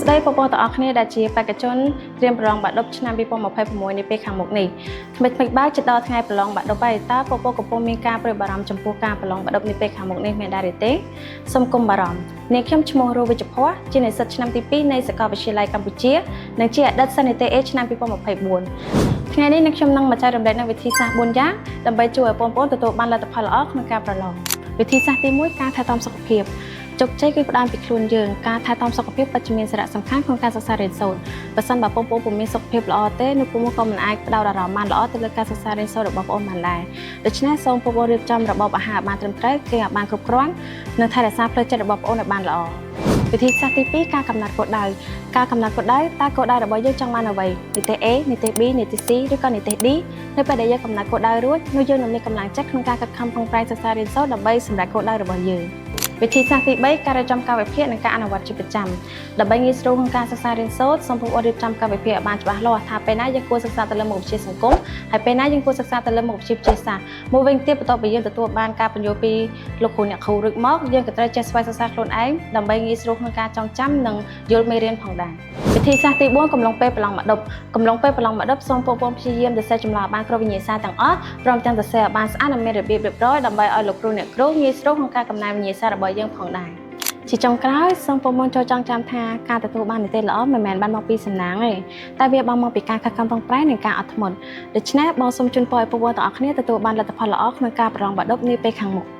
ស្តីបងប្អូនទាំងអស់គ្នាដែលជាបេក្ខជនត្រៀមប្រឡងបាក់ឌុបឆ្នាំ2026នាពេលខាងមុខនេះថ្មីថ្មីបើជិតដល់ថ្ងៃប្រឡងបាក់ឌុបហើយតើបងប្អូនកំពុងមានការព្រួយបារម្ភចំពោះការប្រឡងបាក់ឌុបនាពេលខាងមុខនេះមែនដែរឬទេសូមកុំបារម្ភនាងខ្ញុំឈ្មោះរស់វិជ្ជភ័ស្តុជានិស្សិតឆ្នាំទី2នៃសាកលវិទ្យាល័យកម្ពុជានិងជាអតីតសិស្សនិទេស A ឆ្នាំ2024ថ្ងៃនេះនាងខ្ញុំនឹងមកចែករំលែកនូវវិធីសាស្ត្រ4យ៉ាងដើម្បីជួយឲ្យបងប្អូនទទួលបានលទ្ធផលល្អក្នុងការប្រឡងវិធីសាស្ត្រទី1ការថែទាំសុខភាព ជោគជ័យគឺផ្ដើមពីខ្លួនយើងការថែទាំសុខភាពពិតជាមានសារៈសំខាន់ក្នុងការសិក្សារៀនសូត្របើសិនបើបងប្អូនពុំមានសុខភាពល្អទេនោះពួកក៏មិនអាចផ្ដោតអារម្មណ៍បានល្អទៅលើការសិក្សារៀនសូត្ររបស់បងប្អូនបានដែរដូច្នេះសូមបងប្អូនរៀបចំរបបអាហារឲ្យបានត្រឹមត្រូវគេឲ្យបានគ្រប់គ្រាន់និងថែរក្សាផ្លូវចិត្តរបស់បងប្អូនឲ្យបានល្អវិធីសាស្ត្រទី2ការកំណត់គោលដៅការកំណត់គោលដៅតើគោលដៅរបស់យើងចង់បានអ្វីនិទេស A និទេស B និទេស C ឬក៏និទេស D នៅពេលដែលយើងកំណត់គោលដៅរួចនោះយើងនឹងមានកម្លាំងចិត្តក្នុងការខិតខំប្រឹងប្រែងសិក្សារៀនសូត្រដើម្បីសម្រេចគោលដៅរបស់យើងវិធីសាស្ត្រទី3ការរៀបចំកាលវិភាគនិងការអនុវត្តជាប្រចាំដើម្បីងាយស្រួលក្នុងការសិក្សារៀនសូត្រសូមបងប្អូនរៀបចំកាលវិភាគឲ្យបានច្បាស់លាស់ថាពេលណាយើងគួរសិក្សាទៅលើមុខវិជ្ជាសង្គមហើយពេលណាយើងគួរសិក្សាទៅលើមុខវិជ្ជាវិទ្យាសាស្ត្រមួយវិញទៀតបន្ទាប់ពីយើងទទួលបានការពន្យល់ពីលោកគ្រូអ្នកគ្រូរួចមកយើងក៏ត្រូវចេះស្វែងសិក្សាខ្លួនឯងដើម្បីងាយស្រួលក្នុងការចងចាំនិងយល់មេរៀនផងដែរវិធីសាស្ត្រទី4កំឡុងពេលប្រឡងបាក់ឌុបកំឡុងពេលប្រឡងបាក់ឌុបសូមបងប្អូនព្យាយាមសរសេរចម្លើយឲ្យបានគ្រប់វិញ្ញាសាទាំងអស់ព្រមទាំងសរសេរឲ្យបានស្អាតនិងមានរបៀបរៀបរយដើម្បីឲ្យលោកគ្រូអ្នកគ្រូងាយស្រួលក្នុងការកំណែវិញ្ញាសារបស់យើងផងដែរជាចុងក្រោយសូមបងប្អូនចូលចងចាំថាការទទួលបាននិទ្ទេសល្អមិនមែនបានមកពីសំណាងទេតែវាបានមកពីការខិតខំប្រឹងប្រែងនិងការអត់ធ្មត់ដូច្នេះបងសូមជូនពរឲ្យបងប្អូនទាំងអស់គ្នាទទួលបានលទ្ធផលល្អក្នុងការប្រឡងបាក់ឌុបនាពេលខាងមុខ។